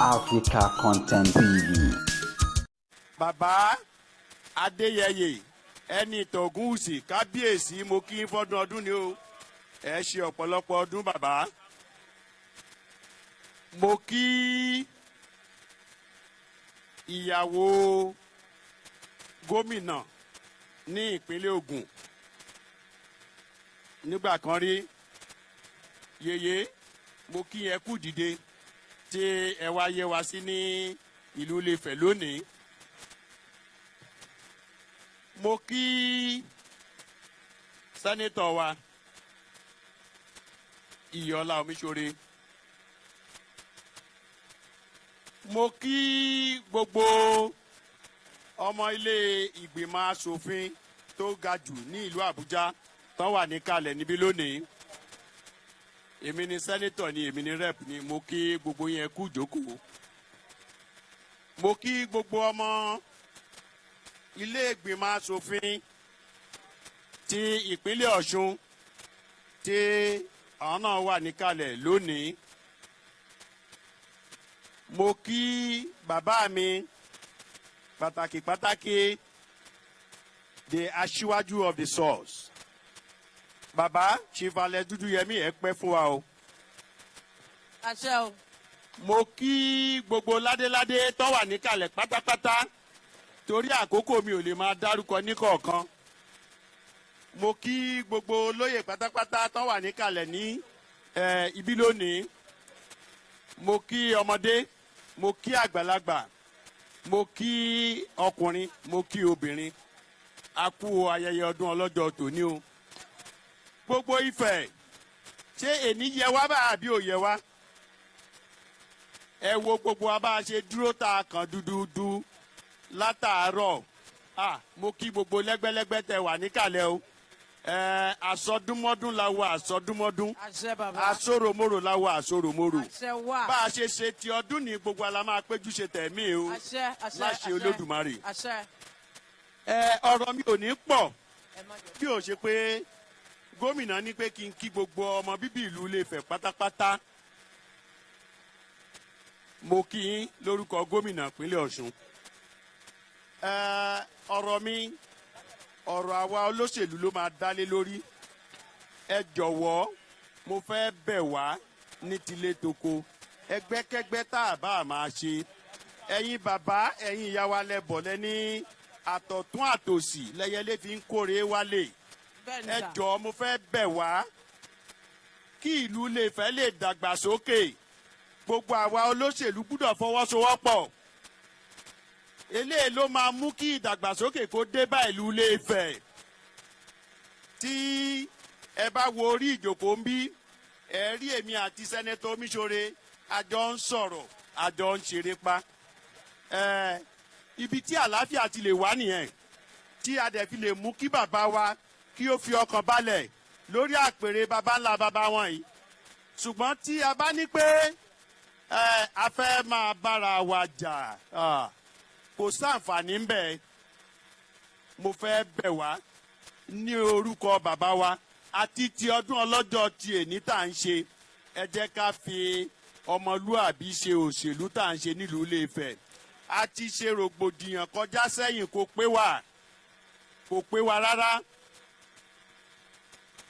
Africa Content TV. Bàbá Adéyẹyè ẹni ìtọ̀gúnwùsì, kábíyèsí, mo kí n fọ́dún ọdún ni o. Ẹ ṣe ọ̀pọ̀lọpọ̀ ọdún, bàbá. Mo kí ìyàwó gómìnà ní ìpínlẹ̀ Ògùn nígbà kan rí, yèyé, mo kí ẹ kú dìde tí ẹ wá yẹ wá sí ní ìlú Ilé-Ifẹ̀ lónìí. Mo kí senator wa, Iyọlá Omiṣore. Mo kí gbogbo ọmọ ilé ìgbìmọ̀ asòfin tó ga jù ní ìlú Àbújá tó wà níkàlẹ̀ níbí lónìí. Èmi ni senator ni, èmi ni rep ni, mo kí gbogbo yẹn kú jókòó. Mo kí gbogbo ọmọ ilé ìgbìmọ̀ asòfin ti ìpínlẹ̀ Ọ̀ṣun tí àwọn náà wà níkàlẹ̀ lónìí. Mo kí bàbá mi pàtàkì pàtàkì, the aṣíwájú of the source, bàbá Chief Alex Dúdúyẹmí, ẹ pẹ́ fún wa o. Àṣẹ o. Mo kí gbogbo ládéládé tó wà níkàlẹ̀ pátápátá, torí àkókò mi ò lè máa dárúkọ níkọ̀ọ̀kan. Mo kí gbogbo olóyè pátápátá tó wà níkàlẹ̀ ní ibi lónìí. Mo kí ọmọdé, mo kí àgbàlagbà, mo kí ọkùnrin, mo kí obìnrin. A kú ayẹyẹ ọdún ọlọ́jọ́ tòní o. Gbogbo Ifẹ̀, ṣé èní yẹ wá bá àbí ò yẹ wá? Ẹ wo gbogbo wa bá a ṣe dúró tá a kàn dúdúdú látàárọ̀. Mo kí gbogbo lẹ́gbẹ́lẹ́gbẹ́ tẹ wà níkàlẹ̀ o. Àsọdúnmọ́dún la wọ àsọdúnmọ́dún. Àṣẹ, bàbá. Àsoròmorò la wọ àsoròmorò. Àṣẹ wà. Bá a ṣe ṣe ti ọdún ní, gbogbo ala máa péjú ṣe tẹ̀mí o. Àṣẹ, àṣẹ. Láṣẹ Àṣẹ. Olódùmarè. Àṣẹ. Ọ̀rọ̀ mi ò ní pọ̀. Ẹ má jẹ. Bí ó ṣe pé gómìnà ní pé kí n kí gbogbo ọmọ bíbí ìlú Ilé-Ifẹ̀ pátápátá, mo kí yín lórúkọ gómìnà ìpínlẹ̀ Ọ̀ṣun. Ọ̀rọ̀ mi, ọ̀rọ̀ àwa olóṣèlú ló máa dálé lórí. Ẹ jọ̀wọ́, mo fẹ́ bẹ̀ wá ní tilé toko, ẹgbẹ́kẹ́gbẹ́ tá a bá máa ṣe, ẹ̀yin bàbá, ẹ̀yin ìyá wa, lẹ́bọ̀ lẹ́ní àtọ̀tún àtòsì lẹ́yẹlé fi ń kórè wálé. Bẹ́ẹ̀ ni Ẹ sà. jọ̀ọ́, mo fẹ́ bẹ̀ wá, kí ìlú Ilé-Ifẹ̀ lè dàgbàsókè, gbogbo àwa olóṣèlú gbúdọ̀ fọwọ́sowọ́pọ̀. Eléyìí ló máa mú kí ìdàgbàsókè kó dé bá ìlú Ilé-Ifẹ̀. Tí ẹ bá wo orí ìjòkó ń bí, ẹ rí èmi àti senator Omiṣore, a jọ ń sọ̀rọ̀, a jọ ń ṣeré pa. Ibi tí àlàáfíà ti lè wá nìyẹn, tí a dẹ̀ fi lè mú kí bàbá wa kí ó fi ọkàn balẹ̀ lórí àpèrè baba ńlá baba wọn yìí. Ṣùgbọ́n tí a bá ní pé a fẹ́ máa bára wa jà, kò sáǹfààní ń bẹ̀. Mo fẹ́ bẹ̀ wá ní orúkọ bàbá wa àti ti ọdún ọlọ́jọ́ ti èní tá à ń ṣe, ẹ jẹ́ ká fi ọmọlúàbí ṣe òṣèlú tá à ń ṣe nílùú Ilé-Ifẹ̀. A ti ṣe rògbòdìyàn kọjá sẹ́yìn, kò pé wa, kò pé wa rárá.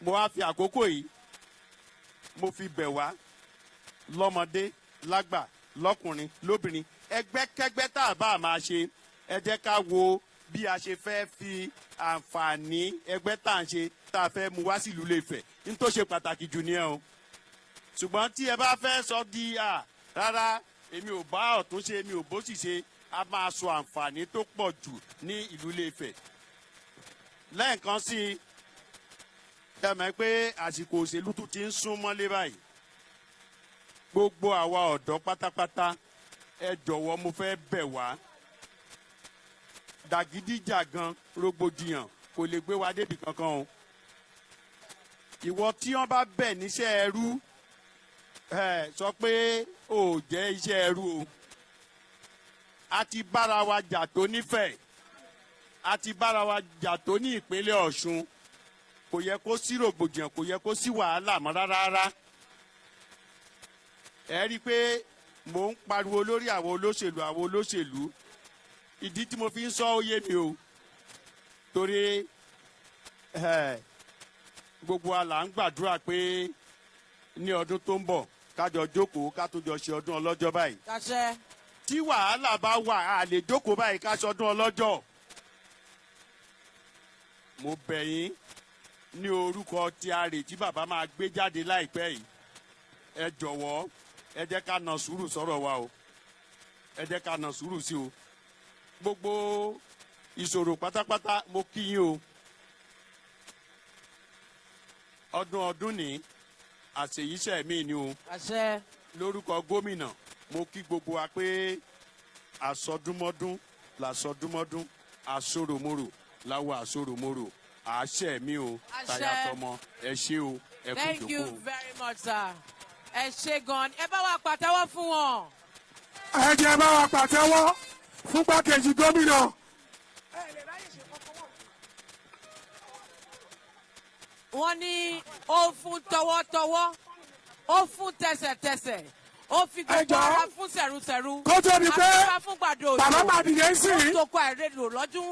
Mo wá fi àkókò yìí, mo fi bẹ̀ wá lọ́mọdé, lágbà, lọ́kùnrin, lóbìnrin, ẹgbẹ́kẹ́gbẹ́ tá a bá máa ṣe, ẹ jẹ́ ká wo bí a ṣe fẹ́ fi àǹfààní ẹgbẹ́ tá à ń ṣe, tá a fẹ́ mú wá sílùú Ilé-Ifẹ̀. Ní tó ṣe pàtàkì jù nìyẹn o. Ṣùgbọ́n tí ẹ bá fẹ́ sọ di à rárá, èmi ò bá ọ̀tún ṣe, èmi ò bó sì ṣe, a máa sọ àǹfààní tó pọ̀ jù ní ìlú Ilé-Ifẹ̀. Lẹ́ẹ̀kan sí i, ẹ mọ̀ pé àsìkò òṣèlú tún ti ń sún mọ́lé báyìí. Gbogbo àwa ọ̀dọ́ pátápátá, ẹ jọ̀wọ́, mo fẹ́ bẹ̀ wá, dàgídíjàgan, rògbòdìyàn kò lè gbé wa débi kankan o. Ìwọ tí wọ́n bá bẹ̀ níṣẹ́ ẹrú, ẹ sọ pé ò jẹ́ iṣẹ́ ẹrú o. A ti bára wa jà tó nífẹ̀ẹ́, a ti bára wa jà tó ní ìpínlẹ̀ Ọ̀ṣun. Kò yẹ kó sí rògbòdìyàn, kò yẹ kó sí wàhálà mọ́ rárá rárá. Ẹ rí i pé Mò ń pariwo lórí àwọn olóṣèlú, àwọn olóṣèlú. Ìdí tí mo fi ń sọ ó yé mi o, torí gbogbo wa là ń gbàdúrà pé ní ọdún tó ń bọ̀, kájọ jókòó, ká tó jọ ṣe ọdún ọlọ́jọ́ báyìí. Àṣẹ. Tí wàhálà bá wà, a lè jókòó báyìí ká ṣọdún ọlọ́jọ́. Mo bẹ̀ yín ní orúkọ tí a rè tí bàbá máa gbé jáde láìpẹ́ yìí, ẹ jọ̀wọ́, ẹ jẹ́ ká na sùúrù sọ̀rọ̀ wa o, ẹ jẹ́ ká na sùúrù sí o. Gbogbo ìṣòro pátápátá, mo kí yín o. Ọdún ọdún ní àṣeyíṣẹ́ mi ni o. Àṣẹ. Lórúkọ gómìnà, mo kí gbogbo wa pé àsọdúnmọ́dún làsọdúnmọ́dún, àsoròmorò láwọ àsoròmorò, àṣẹ mi o. Àṣẹ. Tayatọmọ, ẹ ṣé o, ẹ kú Thank you jókòó. very much, sir. Ẹ ṣé gan. Ẹ bá wa pàtẹ́wọ́ fún wọn. Ẹ jẹ́ bá wa pàtẹ́wọ́ fún gbákejì gómìnà. Wọ́n ní ó fún tọwọ́tọwọ́, ó fún tẹsẹ̀tẹsẹ̀, ó fi Ẹ gbogbo jọ̀ọ́. ara fún sẹ̀rúsẹ̀rú. Kó tó di pé Àtúbà fún gbàdo òjò. bàbá máa dìde sí i, Ó tó kọ àìrédò lọ́dún.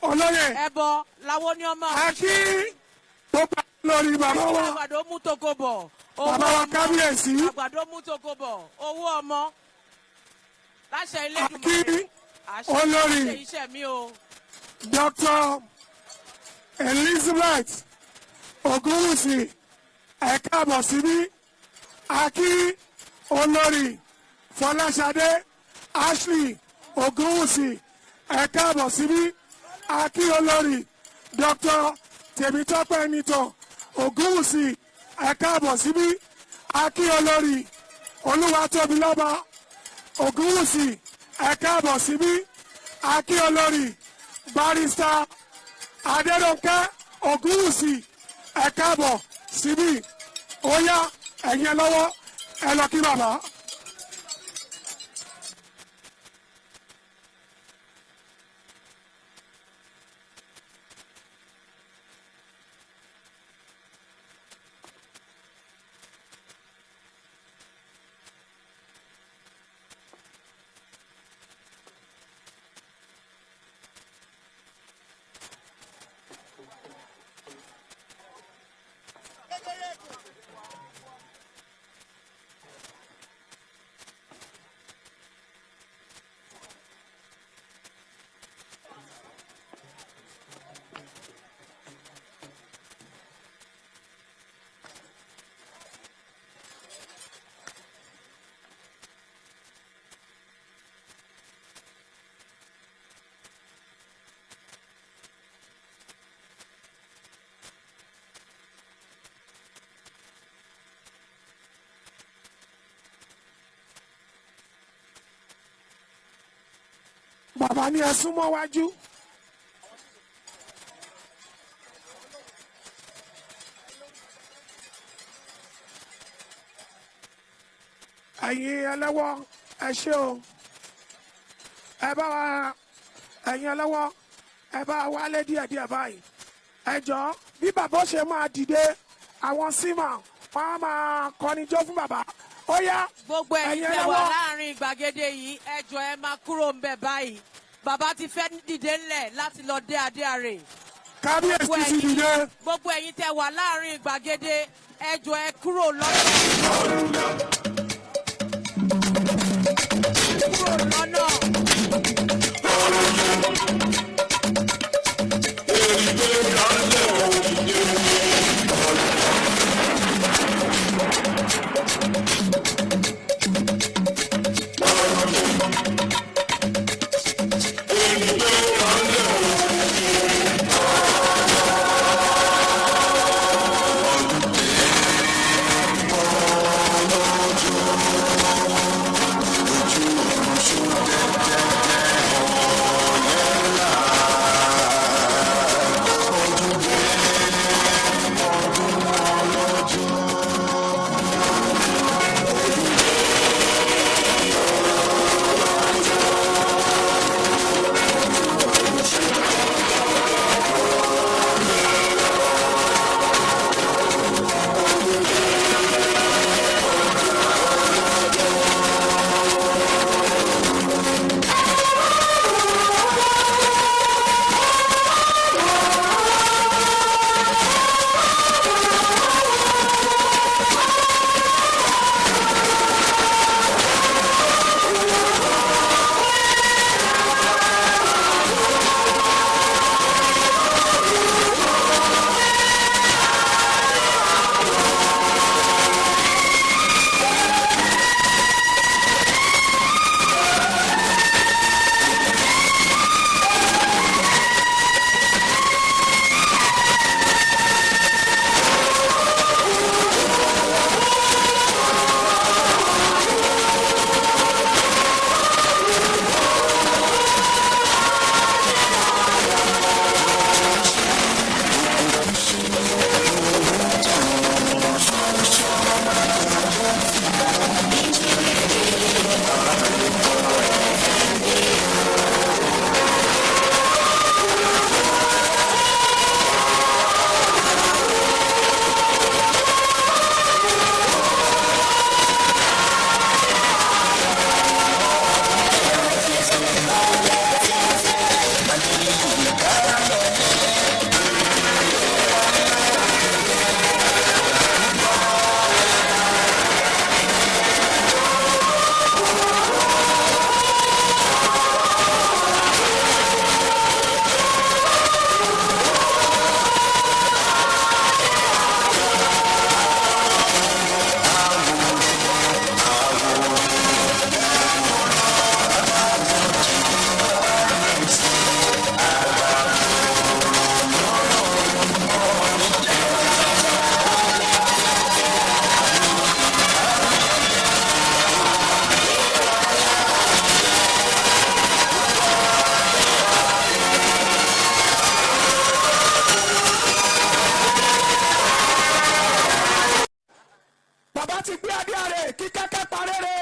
Olóyè Ẹbọ làwọn ní ọmọ. ẹ kí gbogbo lórí bàbá wa, Àgbàdo mú toko bọ̀. Owó bàbá wa ọmọ. kábíyèsí. Àgbàdo mú toko bọ̀. Owó ọmọ. Láṣẹ ilé A kí Àṣẹ olórí. àṣẹ iṣẹ́ mi o. Dr. Elizabeth Ogunwusi, ẹ káàbọ̀ síbí. A kí olórí Fọláṣadé Ashley Ogunwusi, ẹ káàbọ̀ síbí. A kí olórí Dr. Tèmítọ́pẹ́ Ẹnìtàn Ogunwusi, ẹ káàbọ̀ síbí. A kí olórí Olúwatóbilọ́ba Ogunwusi, ẹ káàbọ̀ síbí. A kí olórí Barrister Adérónkẹ́ Ògúnwùsì, ẹ káàbọ̀ síbí. Ó yá, ẹ̀yin ẹ lọ́wọ́, ẹ lọ kí bàbá. Bàbá ní ẹ súnmọ́ wájú. Ẹ̀yin ẹlẹ́wọ́, ẹ ṣé o. Ẹ bá wa, ẹ̀yin ẹlẹ́wọ́, ẹ bá wa wálé díẹ̀díẹ̀ báyìí. Ẹ jọ̀ọ́, bí bàbá ó ṣe máa dìde, àwọn símà wọn á máa kọrin jó fún bàbá. Ó yá, Gbogbo ẹ̀yin ẹ̀yin tẹ́ wà ẹlẹ́wọ́. láàrin gbàgede yìí, ẹ jọ̀ọ́, ẹ máa kúrò ń bẹ̀ báyìí. Bàbá ti fẹ́ dìde ńlẹ̀ láti lọ dé adé àrè. Kábíyèsí ti dìde. Gbogbo ẹ̀yin tẹ́ wà láàrin gbàgede, ẹ jọ̀ọ́, ẹ kúrò lọ́nà. Ẹ kúrò lọ́nà. Kí kẹ́kẹ́ parẹ́rẹ́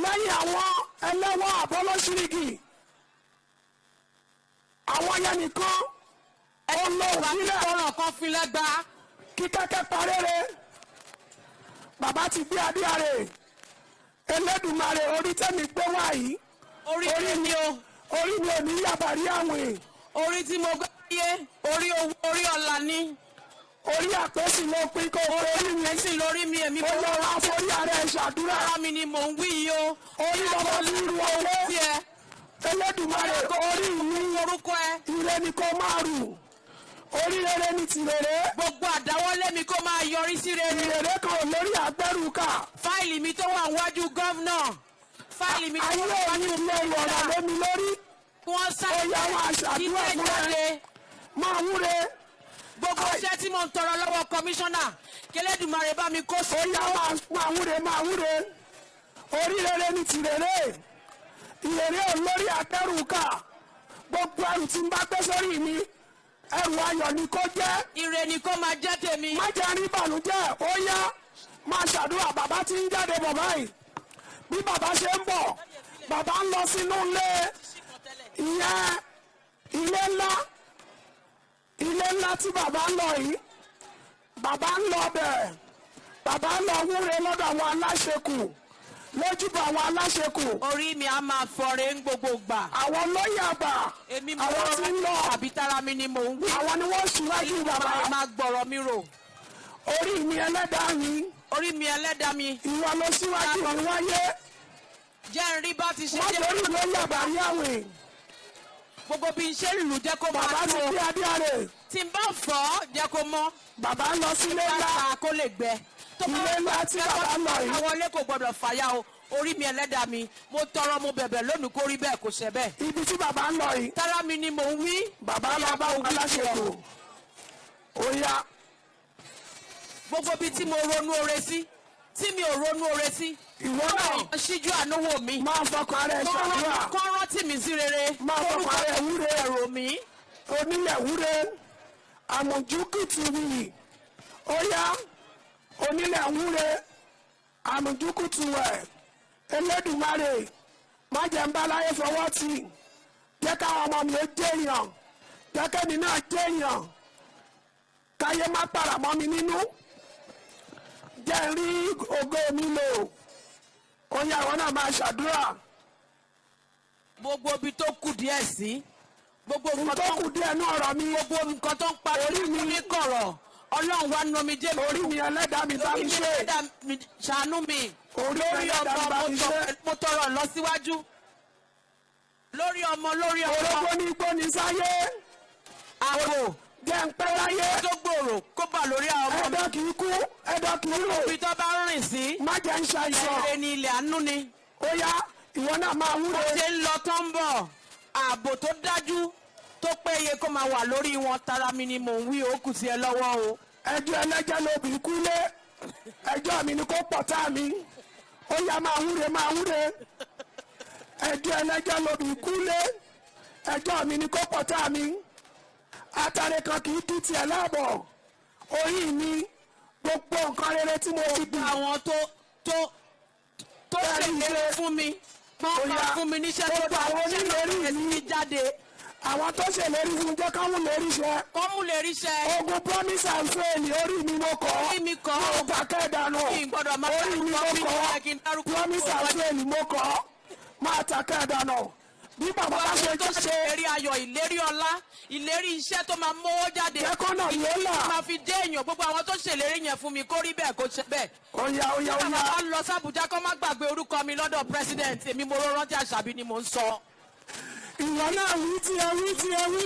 lẹ́yìn àwọn ẹlẹ́wọ̀n àbọ́lọ́sírígì, àwọn yẹn nìkan ó lọ òbílẹ̀. Ọ̀ràn kan fi lẹ́gba. Kí kẹ́kẹ́ parẹ́rẹ́, bàbá ti gbé adé àrè. Elédùmarè, orí tẹ́mi gbé wá yìí, orí mi o, orí mi ò ní yàbàrí àwìn. Orí tí mo gbé wáyé, orí owó, orí ọ̀la ni. Orí àpèsè ló pín kó orí mi. Ẹ̀sìn lórí mi, èmi ó kò lọ ra forí ara ẹ̀ ṣàdúrà. Ara mi ni mò ń wí yìí o. Orí bàbá mi rú ọwọ́. Tiẹ̀. Elédùmarè, orí mi, orúkọ ẹ. Ire ni kó máa rù, orí rere ni tìrèrè. Gbogbo àdáwọ́lé mi kó máa yọrí sí rere. Ìrèrè kan ò lórí àgbẹ̀rù ká. Fáìlì mi tó wà níwájú governor, fáìlì mi tó ayé wà òní níwájú ilé ìwọ̀rọ̀ lé mi lórí. kí wọ́n Ó yá, máa ṣàdúrà sáré fún ẹ. jáde. Máa wúre. Gbogbo iṣẹ́ tí mo ń tọrọ lọ́wọ́ kọmíṣánná, kẹlẹ́dùmarè bá mi kó sí. Ó yá, máa wúre, máa wúre. Orí rere ni tìrèrè, ìrèrè ò lórí àgbẹ̀rù ká. Gbogbo ẹrù tí n bá gbé sórí mi, ẹrù ayọ̀ ni kó jẹ́. Ire ni kó máa jẹ́ tèmi. Má jẹ́ rí ìbànújẹ́. Ó yá, máa ṣàdúrà. Bàbá tí ń jáde bọ̀ báyìí. Bí bàbá ṣe ń bọ̀, bàbá ń lọ sínú ilé, ìyẹn ilé ńlá, ilé ńlá tí bàbá ń lọ yìí. Bàbá ń lọ bẹ̀, bàbá ń lọ wúre lọ́dọ̀ àwọn aláṣekù, lójúbọ àwọn aláṣekù. Orí mi á máa fọre ń gbogbo gbà. Àwọn lóyè àgbà, èmi mo àwọn tí ń lọ, àbí tara mi ni mò ń wí. Àwọn ni wọ́n ṣíwájú bàbá. Máa gbọ̀rọ̀ mi rò. Orí mi, ẹlẹ́dàá mi, orí mi, ẹlẹ́dàá mi, ìwọ ló síwájú mi wáyé. Jẹ́ n rí bá ti ṣe má jẹ́. torí ló yàgbà rí àwìn. Gbogbo bí n ṣe lù, jẹ́ kó máa Bàbá ti tó. gbé adé àrè. Tí n bá fọ́, jẹ́ kó mọ́. Bàbá ń lọ sílé ńlá. Ká kó lè gbẹ. Tó bá Ilé ńlá tí bàbá ń lọ yìí. Àwọn ilé kò gbọdọ̀ fàya o. Orí mi, ẹlẹ́dàá mi, mo tọrọ, mo bẹ̀bẹ̀ lónìí, kó rí bẹ́ẹ̀, kó ṣe bẹ́ẹ̀. Ibi tí bàbá ń lọ yìí, Tara mi ni mò ń wí. Bàbá lọ bá aláṣekù. Ó yá. Gbogbo ibi tí mo ronú oore sí, tí mi ò ronú oore sí, Ìwọ náà ṣíjú àánú wò mí. máa fọkàn ara ẹ ṣàdúrà. Kọ́ rántí mi sí rere. Máa fọkàn ara ẹ wúre. Ẹ̀rọ mi. Onílẹ̀ wúre, àmùjúkìtì wì. Ó yá, onílẹ̀ wúre, àmùjúkìtì wẹ̀. Elédùmarè, má jẹ́ ń bá láyé fọwọ́ tì. Jẹ́ káwọn ọmọ mi ó jẹ́yàn, jẹ́ kẹ́mi náà jẹ́yàn, káyé má para mọ́ mi nínú, jẹ́ n rí ògo mi lò. Ó yá, àwọn náà máa ṣàdúrà. Gbogbo ibi tó kù díẹ̀ sí, gbogbo nǹkan tó tó kù díẹ̀ ní ọ̀rọ̀ mi, gbogbo nǹkan tó ń parí Orí mi. ní kọ̀rọ̀, Ọlọ́run wá nú mi jẹ́ mi. Orí mi, ẹlẹ́dàá mi, bá Orí mi mi, ṣe. ẹlẹ́dàá mi, ṣàánú mi. Orí Lórí ẹlẹ́dàá mi, ọmọ, bá mo mi ṣe. mo tọrọ lọ síwájú lórí ọmọ, lórí ọmọ. Orógbó ní igbó ní sáyé. Ààbò Jẹ́ ń pẹ́ láyé. tó gbòòrò kó bà lórí àwọn ọmọ mi. Ẹ̀dọ̀ kì í kú, ẹ̀dọ̀ kì í rò. Ibi tó bá ń rìn sí, Má jẹ́ ń ṣàìsàn. ire ni, ilẹ̀ àánú ni. Ó yá, ìwọ náà máa wúre. Bó ṣe ń lọ tó ń bọ̀, ààbò tó dájú tó péye kó máa wà lórí wọn. Tara mi ni mò ń wí, ó kù sí ẹ lọ́wọ́ o. Ẹjọ́ ẹlẹ́jẹ́ lóbi kúlé, ẹjọ́ mi ni kó pọ̀ tá mi. Ó yá, máa wúre, máa wúre. Ẹjọ́ ẹlẹ́jẹ́ lóbi kúlé, ẹjọ́ mi ni kó pọ̀ tá mi. Atare kan kì í tú tiẹ̀ láàbọ̀. Orí mi, gbogbo nǹkan rere tí mo ti gbìn, Àwọn tó Bẹ́ẹ̀ni, ṣèlérí ṣe. fún mi, wọ́n Ó máa yá. fún mi níṣẹ́ tó Gbogbo àwọn onílérí ṣe mi. sí jáde. Àwọn tó ṣèlérí fún, jẹ́ káwọn lérí ṣẹ. Kọ́ mú lè ríṣẹ́. Ogun promise and fail, orí mi mo kọ́. Orí mi kọ́. Mo gbà kẹ́ẹ̀dánù. Kí n gbọ́dọ̀ máa Orí mi mo dárúkọ, mi kọ́. kí n dárúkọ. Promise and fail mo kọ́, máa ta kẹ́ẹ̀dánù. Bí bàbá bá ṣe Tó ṣe jáde, ìlérí ayọ̀, ìlérí ọlá, ìlérí iṣẹ́ tó máa mówó jáde, jẹ́ kọ́nà yóò là. tó máa fi dé èèyàn, gbogbo àwọn tó ṣèlérí yẹn fún mi, kó rí bẹ́ẹ̀, kó ṣe bẹ́ẹ̀. Ó yá, ó yá, ó Bàbá yá. wa lọ sàbújá, kó má gbàgbé orúkọ mi lọ́dọ̀ president. Èmi mo rántí, Àṣàbí ni mò ń sọ. Ìwọ náà wí tiẹ̀, wí tiẹ̀, wí.